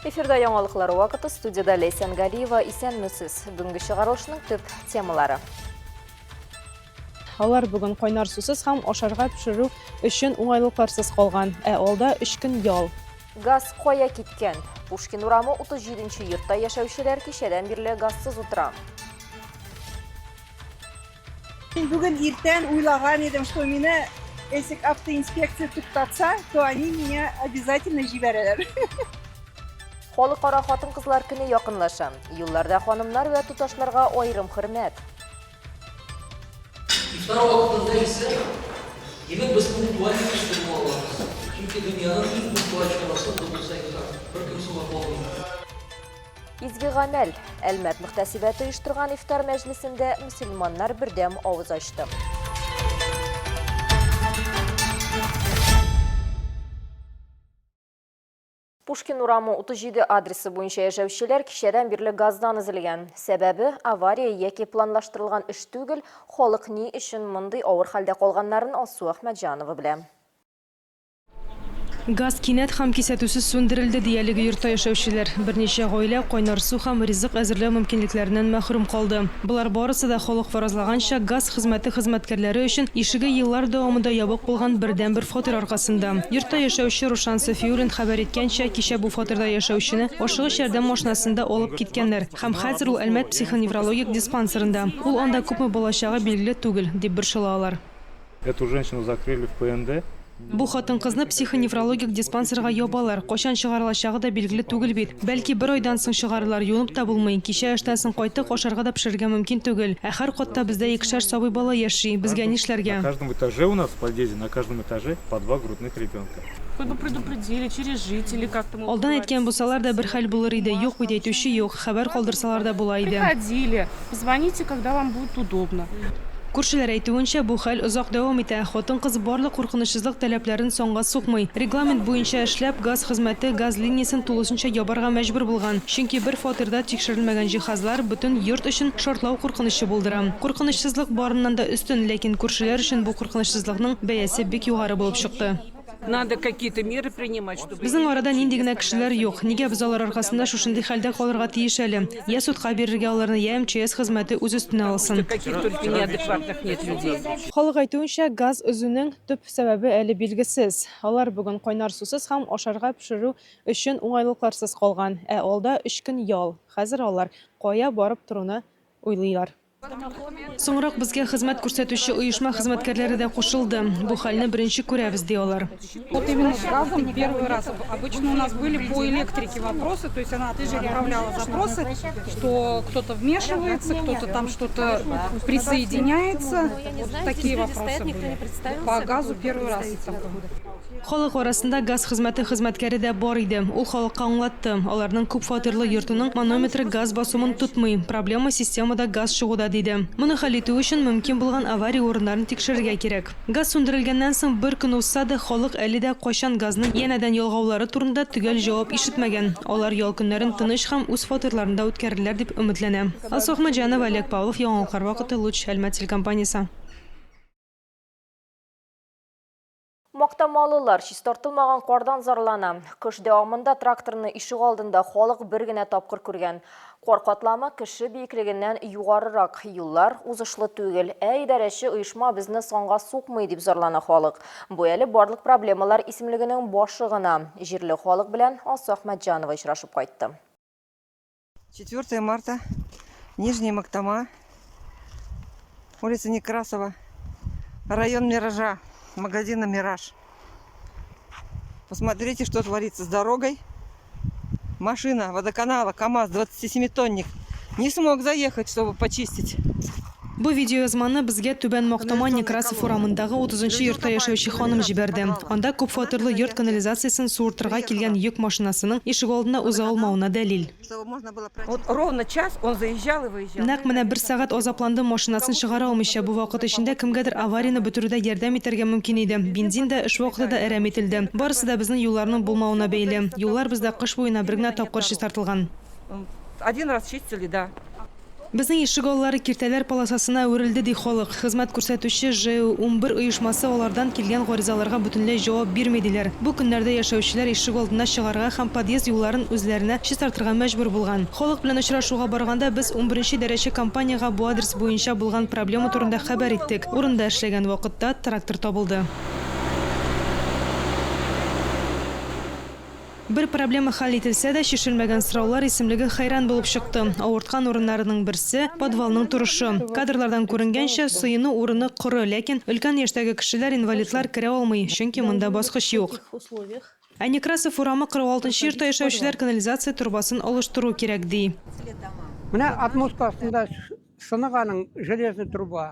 Эфирда яңалыклар вакыты студияда Ләйсән Галиева. Исәнмесез. Бүгенге чыгарылышның төп темалары. Алар бүген кайнар сусыз һәм ашарга пешерү өчен уңайлыкларсыз калган. Ә алда өч көн ял. Газ кая киткән? Пушкин урамы 37 нче йортта яшәүчеләр кичәдән бирле газсыз утыра. Мин бүген иртән уйлаган идем, что мине если автоинспекция туктатса, то они меня обязательно җибәрәләр. Халыкара хатын-кызлар көне якынлаша. Юлларда ханымнар вә туташларга аерым хөрмәт. Ифтар вакытында исә, димәк, без пунктуаль кеше була алабыз. Чөнки дөньяның иң пунктуаль чарасы ул булса ифтар. Беркем соңга калмый. Изге гамәл. Әлмәт мөхтәсибәте оештырган ифтар мәҗлесендә мөселманнар бердәм авыз ачты. Пушкин урамы 37 адресы буенча яшәүчеләр кичәдән бирле газдан өзелгән. Сәбәбе, авария яки планлаштырылган эш түгел, халык ни өчен мондый авыр хәлдә калганнарын Алсу Әхмәтҗанова белә. Газ кинәт һәм кисәтүсез сүндерелде, ди әлеге йортта яшәүчеләр. Берничә гаилә кайнар су һәм ризык әзерләү мөмкинлекләреннән мәхрүм калды. Болар барысы да, халык фаразлаганча, газ хезмәте хезмәткәрләре өчен ишеге еллар дәвамында ябык булган бердәнбер фатир аркасында. Йортта яшәүче Рушан Сафиуллин хәбәр иткәнчә, кичә бу фатирда яшәүчене ашыгыч ярдәм машинасында алып киткәннәр һәм хәзер ул Әлмәт психоневрологик диспансерында. Ул анда күпме булачагы билгеле түгел, дип борчыла алар. Эту женщину закрыли в ПНД. Бу хатын-кызны психоневрологик диспансерга ябалар. Кайчан чыгарылачагы да билгеле түгел бит. Бәлки, бер айдан соң чыгарырлар, юынып та булмый. Кичә эштән соң кайттык, ашарга да пешерергә мөмкин түгел. Ә һәр катта бездә икешәр сабый бала яши. Безгә нишләргә? На каждом этаже у нас в подъезде, на каждом этаже по два грудных ребенка. Хоть бы предупредили, через жителей как-то. Алдан әйткән булсалар да бер хәл булыр иде. Юк бит, әйтүче юк. Хәбәр калдырсалар да була иде. Приходили. Позвоните, когда вам будет удобно. Күршеләр әйтүенчә, бу хәл озак дәвам итә. Хатын-кыз барлык куркынычсызлык таләпләрен санга сукмый. Регламент буенча эшләп, газ хезмәте газ линиясен тулысынча ябарга мәҗбүр булган. Чөнки бер фатирда тикшерелмәгән җиһазлар бөтен йорт өчен шартлау куркынычы булдыра. Куркынычсызлык барыннан да өстен, ләкин күршеләр өчен бу куркынычсызлыкның бәясе бик югары булып чыкты. Надо какие-то меры принимать, чтобы. Безнең арада нинди генә кешеләр юк. Нигә без алар аркасында шушындый хәлдә калырга тиеш әле? Йә судка бирергә аларны, йә МЧС хезмәте үз өстенә алсын. Каких только неадекватных нет людей. Халык әйтүенчә, газ өзүнең төп сәбәбе әле билгесез. Алар бүген кайнар сусыз һәм ашарга пешерү өчен уңайлыкларсыз калган. Ә алда өч көн ял. Хәзер алар кая барып торуны уйлыйлар. Соңрак безгә хезмәт күрсәтүче оешма хезмәткәрләре дә кушылды. Бу хәлне беренче күрәбез, ди алар. Вот именно с газом первый раз. Обычно у нас были по электрике вопросы, то есть она отправляла запросы, что кто-то вмешивается, кто-то там что-то присоединяется. Вот такие вопросы были. По газу первый раз такое. Халык арасында газ хезмәте хезмәткәре дә бар иде. Ул халыкка аңлатты, аларның күпфатирлы йортының манометры газ басымын тотмый, проблема системада газ чыгуда, диде. Моны хәл итү өчен мөмкин булган авария урыннарын тикшерергә кирәк. Газ сүндерелгәннән соң бер көн узса да, халык әле дә кайчан газны янәдән ялгаулары турында төгәл җавап ишетмәгән. Алар ял көннәрен тыныч һәм үз фатирларында үткәрерләр дип өметләнә. Алсу Әхмәтҗанова, Олег Павлов, Яңалыклар вакыты, Луч, Әлмәт телекомпаниясе. Мактамалылар чистартылмаган кардан зарлана. Кыш дәвамында тракторны ишегалдында халык бер генә тапкыр күргән. Кар катламы кеше биеклегеннән югарырак, юллар узышлы түгел. Ә идарәче оешма безне санга сукмый, дип зарлана халык. Бу әле барлык проблемалар исемлегенең башы гына. Җирле халык белән Алсу Әхмәтҗанова очрашып кайтты. 4 марта, Нижняя Мактама, улица Некрасова, район Миража, магазина Мираж. Посмотрите, что творится с дорогой. Машина водоканала КАМАЗ 27-тонник не смог заехать, чтобы почистить. Бу видеоязманы безгә Түбән Мактама Некрасов урамындагы 30 нчы йортта яшәүче ханым җибәрде. Анда күпфатирлы йорт канализациясен суыртырга килгән йөк машинасының ишегалдына уза алмавына дәлил. Вот ровно час он заезжал и выезжал. Нәкъ менә бер сәгать азапландым машинасын чыгара алмыйча. Бу вакыт эчендә кемгәдер аварияне бетерүдә ярдәм итәргә мөмкин иде. Бензин да, эш вакыты да әрәм ителде. Барысы да безнең юлларның булмавына бәйле. Юллар бездә кыш буена бер генә тапкыр чистартылган. Один раз чистили, да. Безнең ишек аллары киртәләр полосасына әверелде, ди халык. Хезмәт күрсәтүче ЖЭУ-11 оешмасы алардан килгән гаризаларга бөтенләй җавап бирми, диләр. Бу көннәрдә яшәүчеләр ишек алдына чыгарга һәм подъезд юлларын үзләренә чистартырга мәҗбүр булган. Халык белән очрашуга барганда без унберенче идарәче компаниягә бу адрес буенча булган проблема турында хәбәр иттек. Урында эшләгән вакытта трактор табылды. Бер проблема хәл ителсә дә, чишелмәгән сораулар исемлеге хәйран булып чыкты. Авырткан урыннарының берсе, подвалның торышы. Кадрлардан күренгәнчә, сыену урыны коры, ләкин өлкән яшьтәге кешеләр, инвалидлар керә алмый, чөнки монда баскыч юк. Ә Некрасов урамы 46 нчы йортта яшәүчеләр канализация торбасын алыштыру кирәк, ди. Менә отмостка астында сынык аның железный труба.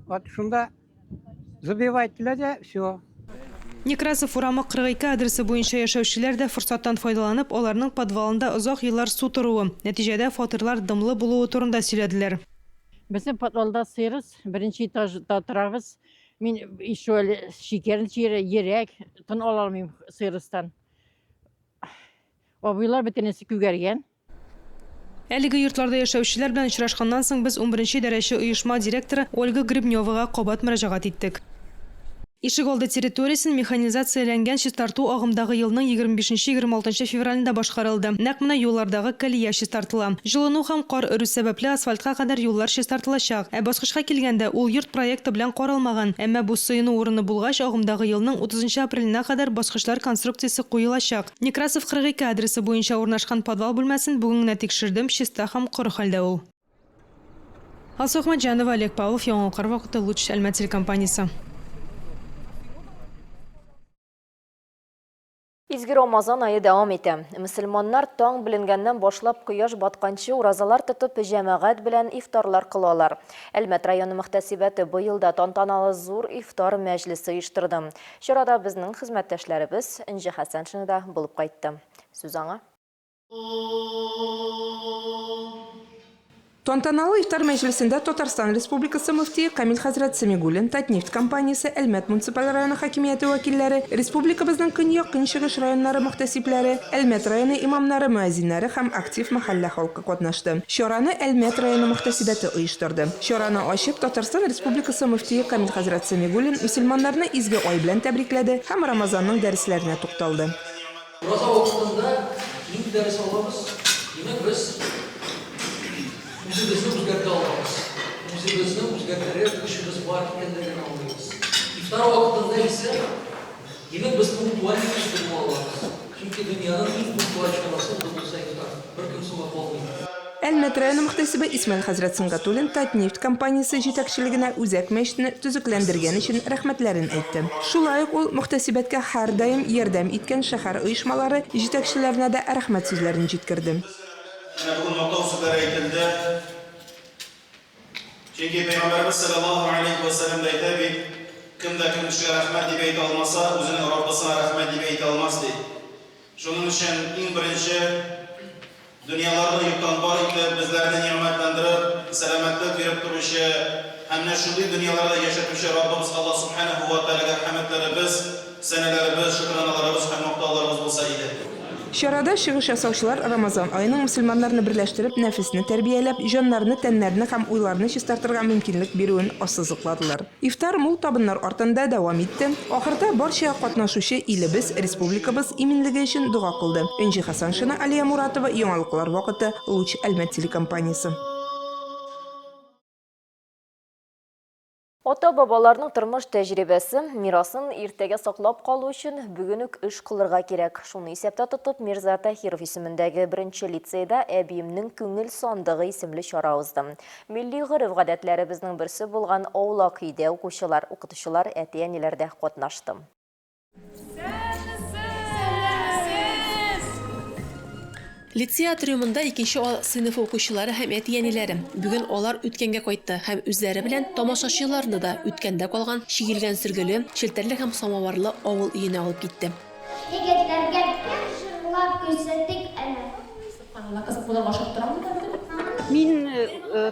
Вот шунда Забивать ителә дә, всё. Некрасов урамы 42 адресы буенча яшәүчеләр дә форсаттан файдаланып, аларның подвалында озак еллар су торуы, нәтиҗәдә фатирлар дымлы булуы турында сөйләделәр. Безнең подвалда сыйрыз, беренче этажда торабыз. Мин еще әле шикәрне чире, йөрәк, тын ала алмыйм сыйрызтан. Абыйлар бөтенесе күгәргән. Әлеге йортларда яшәүчеләр белән очрашканнан соң без унберенче идарәче оешма директоры Ольга Гребневага кабат мөрәҗәгать иттек. Ишегалды территориясен механизацияләнгән чистарту агымдагы елның 25-26 февралендә башкарылды. Нәкъ менә юллардагы колея чистартыла. Җылыну һәм кар эрү сәбәпле асфальтка кадәр юллар чистартылачак. Ә баскычка килгәндә, ул йорт проекты белән каралмаган. Әмма бу сыену урыны булгач, агымдагы елның 30 апреленә кадәр баскычлар конструкциясе куелачак. Некрасов 42 адресы буенча урнашкан подвал бүлмәсен бүген генә тикшердем, чиста һәм коры хәлдә ул. Алсу Әхмәтҗанова, Олег Павлов, Яңалыклар вакыты, Луч, Әлмәт телекомпаниясе. Изге Рамазан ае дәвам итә. Мөселманнар таң беленгәннән башлап кояш батканчы уразалар тотып, җәмәгать белән ифтарлар кылалар. Әлмәт районы мөхтәсибәте быел да тантаналы зур ифтар мәҗлесе оештырды. Чарада безнең хезмәттәшләребез Энҗе Хәсәншина да булып кайтты. Сүз аңа. Тантаналы ифтар мәҗлесендә Татарстан Республикасы мөфтие Камил хәзрәт Сәмигуллин, Татнефть компаниясе, Әлмәт муниципаль районы хакимияте вәкилләре, республикабызның көньяк-көнчыгыш районнары мөхтәсибләре, Әлмәт районы имамнары, мөәзиннәре һәм актив мәхәллә халкы катнашты. Чараны Әлмәт районы мөхтәсибәте оештырды. Чараны ачып, Татарстан Республикасы мөфтие Камил хәзрәт Сәмигуллин мөселманнарны изге ай белән тәбрикләде һәм Рамазанның дәресләренә тукталды. Ураза вакытында нинди дәрес алабыз? Димәк, без үзебезне үзгәртә алабыз. Үзебезне үзгәртергә көчебез бар икәнлеген аңлыйбыз. Ифтар вакытында исә, димәк, без пунктуаль кеше була алабыз. Чөнки дөньяның иң пунктуаль чарасы ул да булса ифтар. Беркем соңга калмый. Әлмәт районы мөхтәсибе Исмаил хәзрәт Сөнгатуллин Татнефть компаниясе җитәкчелегенә үзәк мәчетне төзекләндергән өчен рәхмәтләрен әйтте. Шулай ук ул мөхтәсибәткә һәрдаим ярдәм иткән шәһәр оешмалары җитәкчеләренә дә рәхмәт сүзләрен җиткерде. Менә бүген мактау сүзләре әйтелде. Чөнки Пәйгамбәребез салләллаһу галәйһи вә сәлләм дә әйтә бит, Кем дә кем кешегә рәхмәт дип әйтә алмаса, үзенең Раббысына рәхмәт дип әйтә алмас, ди. Шуның өчен иң беренче дөньяларны юктан бар итеп, безләрне нигъмәтләндереп, сәламәтлек биреп торучы һәм менә шундый дөньяларда яшәтүче Раббыбыз Аллаһ Сүбхәнәһү вә Тәгаләгә хәмедләребез, сәнәләребез, шөкраналарыбыз һәм мактауларыбыз булса иде. Чарада чыгыш ясаучылар Рамазан аеның мөселманнарны берләштереп, нәфесне тәрбияләп, җаннарны, тәннәрне һәм уйларны чистартырга мөмкинлек бирүен ассызыкладылар. Ифтар мул табыннар артында дәвам итте. Ахырда барча катнашучы илебез, республикабыз иминлеге өчен дога кылды. Энҗе Хәсәншина, Алия Муратова, Яңалыклар вакыты, Луч, Әлмәт телекомпаниясе. Ата-бабаларның тормыш тәҗрибәсе, мирасын иртәгә саклап калу өчен бүген үк эш кылырга кирәк. Шуны исәптә тотып, Мирза Таһиров исемендәге беренче лицейда Әбиемнең күңел сандыгы исемле чара узды. Милли гореф-гадәтләребезнең берсе булган аулак өйдә укучылар, укытучылар, әти-әниләр дә катнашты. Лицей атриумында икенче А сыйныфы укучылары һәм әти-әниләре. Бүген алар үткәнгә кайтты һәм үзләре белән тамашачыларны да үткәндә калган чигелгән сөлгеле, челтәрле һәм самоварлы авыл өенә алып китте. Егетләргә бер җырлап күрсәтик әле. Сөбханалла, кызык болар ашап торамы да бөтен? Мин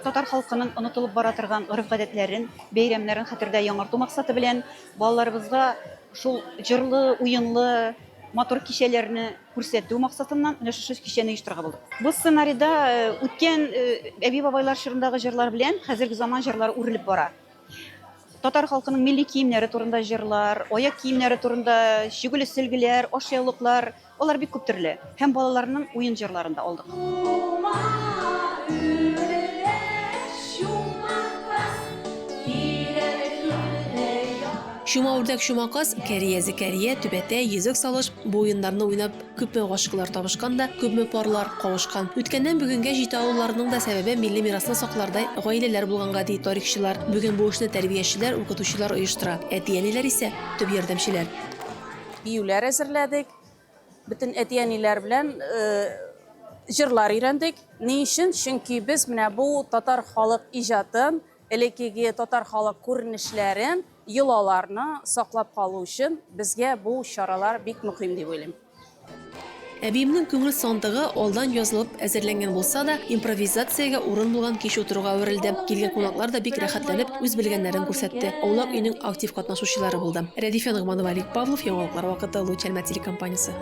татар халкының онытылып бара торган гореф-гадәтләрен, бәйрәмнәрен хәтердә яңарту максаты белән балаларыбызга шул җырлы, уенлы матур кичәләрне күрсәтү максатыннан менә шушы кичәне оештырырга булдык. Бу сценарийда үткән әби-бабайлар чорындагы җырлар белән хәзерге заман җырлары үрелеп бара. Татар халкының милли киемнәре турында җырлар, аяк киемнәре турында чигүле сөлгеләр, ашъяулыклар, алар бик күп төрле. Һәм балаларның уен җырларын да алдык. Чума үрдәк, чума каз, кәрия зекәрия, түбәтәй, йөзек салыш, бу уеннарны уйнап күпме гашыйклар табышкан да, күпме парлар кавышкан. Үткәннән бүгенгә җитә алуларының да сәбәбе милли мирасны саклардай гаиләләр булганга, ди тарихчылар. Бүген бу эшне тәрбиячеләр, укытучылар оештыра. Әти-әниләр исә, төп ярдәмчеләр. Биюләр әзерләдек, бөтен әти-әниләр белән җырлар өйрәндек. Ни өчен? Чөнки без менә бу татар халык иҗатын, элеккеге татар халык күренешләрен, йолаларны саклап калу өчен безгә бу чаралар бик мөһим дип уйлыйм. Әбиемнең күңел сандыгы алдан язылып әзерләнгән булса да, импровизациягә урын булган кич утыруга әверелде. Килгән кунаклар да бик рәхәтләнеп үз белгәннәрен күрсәтте, аулак өйнең актив катнашучылары булды. Рәдифә Ногманова, Олег Павлов, Яңалыклар вакыты, Луч Әлмәт телекомпаниясе.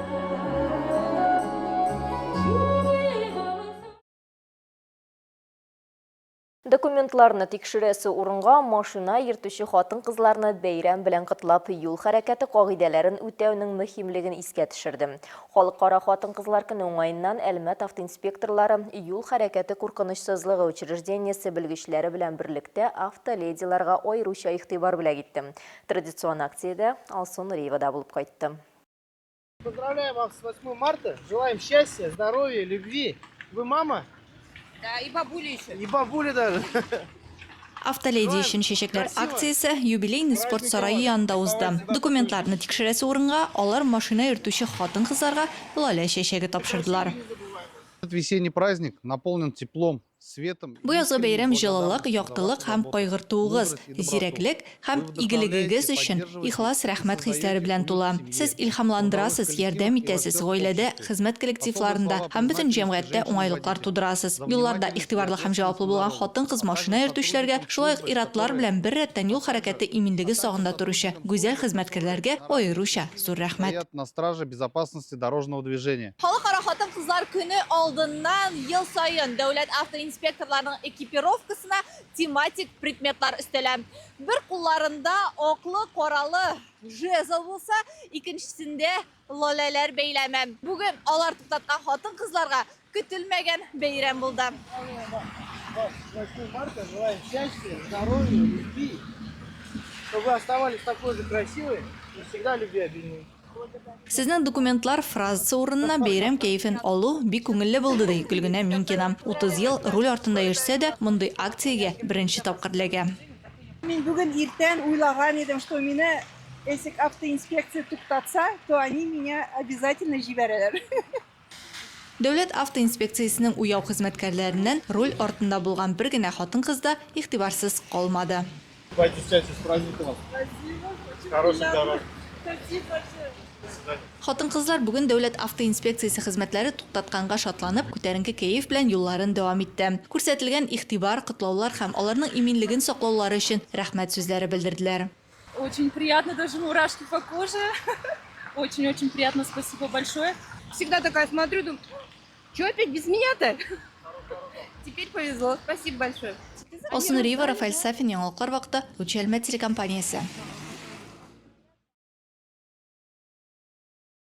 Документларны тикшерәсе урынга машина йөртүче хатын-кызларны бәйрәм белән котлап, юл хәрәкәте кагыйдәләрен үтәүнең мөһимлеген искә төшерде. Халыкара хатын-кызлар көне уңаеннан Әлмәт автоинспекторлары юл хәрәкәте куркынычсызлыгы учреждениесе белгечләре белән берлектә автоледиларга аеруча игътибар бүләк итте. Традицион акциядә Алсу Нуриева да булып кайтты. Поздравляем вас с 8 марта. Желаем счастья, здоровья, любви. Вы мама? Да, и бабуля еще. И бабуля даже. Автоледи өчен чәчәкләр акциясе Юбилейный спорт сарае янында узды. Документларны тикшерәсе урынга алар машина йөртүче хатын-кызларга лалә чәчәге тапшырдылар. Этот весенний праздник наполнен теплом, светом. Бу язгы бәйрәм җылылык, яктылык һәм кайгыртуыгыз, зирәклек һәм игелегегез өчен ихлас рәхмәт хисләре белән тула. Сез илһамландырасыз, ярдәм итәсез, гаиләдә, хезмәт коллективларында һәм бөтен җәмгыятьтә уңайлыклар тудырасыз. Юлларда игътибарлы һәм җаваплы булган хатын-кыз машина йөртүчеләргә, шулай ук ир-атлар белән беррәттән юл хәрәкәте иминлеге сагында торучы гүзәл хезмәткәрләргә аеруча зур рәхмәт. Стоят на страже безопасности дорожного движения. Халыкара хатын-кызлар көне алдыннан ел саен дәүләт автоинспекторларының экипировкасына тематик предметлар өстәлә. Бер кулларында аклы-каралы жезл булса, икенчесендә лаләләр бәйләме. Бүген алар туктаткан хатын-кызларга көтелмәгән бәйрәм булды. Вас с 8 марта желаем счастья, здоровья, любви, чтобы вы оставались такой же красивой и всегда любвеобильной. Сезнең документлар фразасы урынына бәйрәм кәефен алу бик күңелле булды, ди Гөлгенә Минкина. 30 ел руль артында йөрсә дә, мондый акциягә беренче тапкыр эләгә. Мин бүген иртән уйлаган идем, что мине если автоинспекция туктатса, то они меня обязательно җибәрәләр. Дәүләт автоинспекциясенең уяу хезмәткәрләреннән руль артында булган бер генә хатын-кыз да игътибарсыз калмады. Давайте счастья, с праздником вас! Спасибо, очень Хороших приятно. дорог! Спасибо большое. До свидания. Хатын-кызлар бүген Дәүләт автоинспекциясе хезмәтләре туктатканга шатланып, күтәренке кәеф белән юлларын дәвам итте. Күрсәтелгән игътибар, котлаулар һәм аларның иминлеген саклаулары өчен рәхмәт сүзләре белдерделәр. Очень приятно, даже мурашки по коже. Очень-очень приятно, спасибо большое. Всегда такая смотрю, думаю, что опять без меня-то? Теперь повезло, спасибо большое. Алсу Нуриева, Рафаэль Сафин, Яңалыклар вакыты, Луч Әлмәт телекомпаниясе.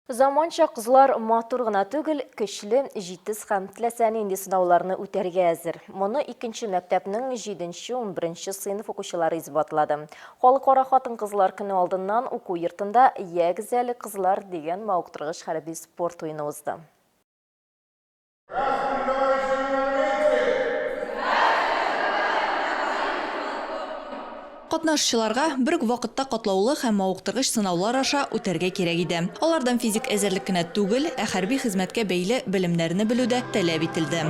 Заманча кызлар матур гына түгел, көчле, җитез һәм теләсә нинди сынауларны үтәргә әзер. Моны икенче мәктәпнең җиденче-унберенче сыйныф укучылары исбатлады. Халыкара хатын-кызлар көне алдыннан уку йортында Ягез әле, кызлар дигән мавыктыргыч хәрби спорт уены узды. Катнашучыларга бер үк вакытта катлаулы һәм мавыктыргыч сынаулар аша үтәргә кирәк иде. Алардан физик әзерлек кенә түгел, ә хәрби хезмәткә бәйле белемнәрне белү дә таләп ителде.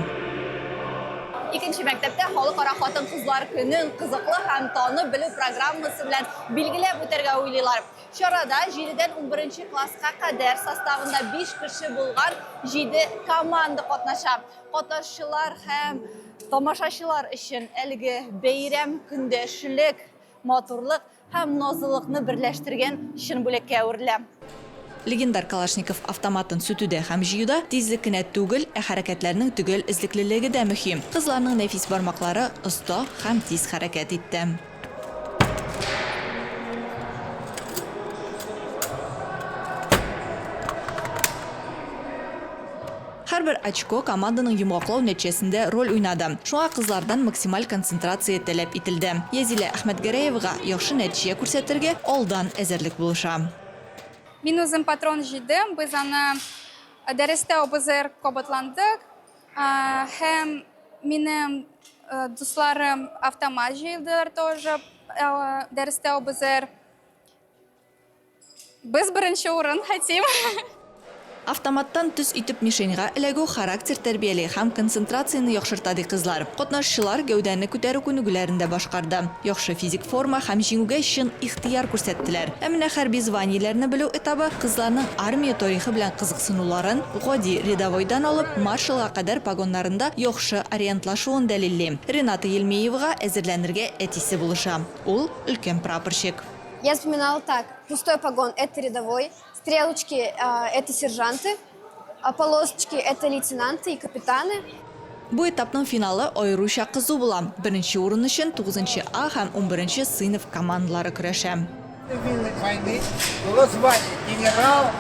Икенче мәктәптә Халыкара хатын-кызлар көнен кызыклы һәм танып белү программасы белән билгеләп үтәргә уйлыйлар. Чарада җидедән унберенче класска кадәр составында биш кеше булган җиде команда катнаша. Катнашучылар һәм тамашачылар өчен әлеге бәйрәм көндәшлек, матурлык һәм назлылыкны берләштергән чын бүләккә әверелә. Легендар Калашников автоматын сүтүдә һәм җыюда тизлек кенә түгел, ә хәрәкәтләрнең төгәл эзлеклелеге дә мөһим. Кызларның нәфис бармаклары оста һәм тиз хәрәкәт итте. Һәрбер очко команданың йомгаклау нәтиҗәсендә роль уйнады. Шуңа кызлардан максималь концентрация таләп ителде. Язилә Әхмәтгәрәевага яхшы нәтиҗә күрсәтергә алдан әзерлек булыша. Мин үзем патрон җыйдым, без аны дәрестә ОБЗР кабатландык. Һәм минем дусларым автомат җыйдылар тоже дәрестә ОБЗР. Без беренче урын хотим. Автоматтан төз итеп мишеньга эләгү характер тәрбияли һәм концентрацияне яхшырта, ди кызлар. Катнашучылар гәүдәне күтәрү күнегүләрен дә башкарды. Яхшы физик форма һәм җиңүгә чын ихтыяр күрсәттеләр. Ә менә хәрби званиеләрне белү этабы кызларның армия тарихы белән кызыксынуларын, гади рядовойдан алып маршалга кадәр погоннарында яхшы ориентлашуын дәлилли. Рената Елмеевага әзерләнергә әтисе булыша. Ул, өлкән прапорщик. Я вспоминала так. Пустой погон – это рядовой, стрелочки – это сержанты, а полосочки – это лейтенанты и капитаны. Бу этапның финалы аеруча кызу була. Беренче урын өчен тугызынчы А һәм унберенче сыйныф командалары көрәшә. Войны было звание генерал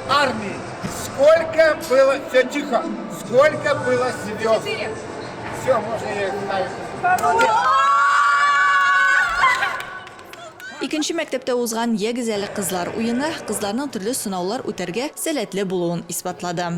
армии. Сколько было, все тихо, сколько было звезд? Все, можно ей ставить. Икенче мәктәптә узган Ягез әле, кызлар уены кызларның төрле сынаулар үтәргә сәләтле булуын исбатлады.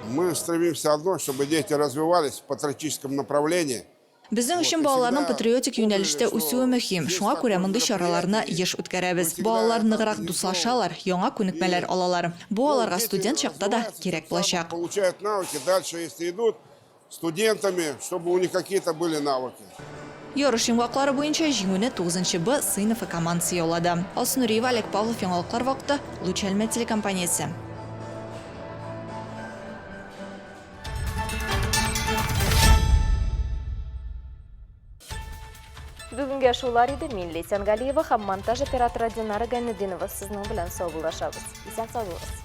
Мы стремимся одно, чтобы дети развивались в патриотическом направлении. Безнең өчен балаларның патриотик юнәлештә үсүе мөһим, шуңа күрә мондый чараларны еш үткәрәбез. Балалар ныграк дуслашалар, яңа күнекмәләр алалар. Бу аларга студент чакта да кирәк булачак. Получают навыки, дальше если идут, студентами, чтобы у них какие-то были навыки. Ярыш йомгаклары буенча җиңүне тугызынчы Б сыйныфы командасы яулады. Алсу Нуриева, Олег Павлов, Яңалыклар вакыты, Луч Әлмәт телекомпаниясе. Бүгенгә шулар иде. Мин Лейсән Галиева һәм монтаж операторы Динара Гайнетдинова сезнең белән саубуллашабыз. Исән сау булыгыз.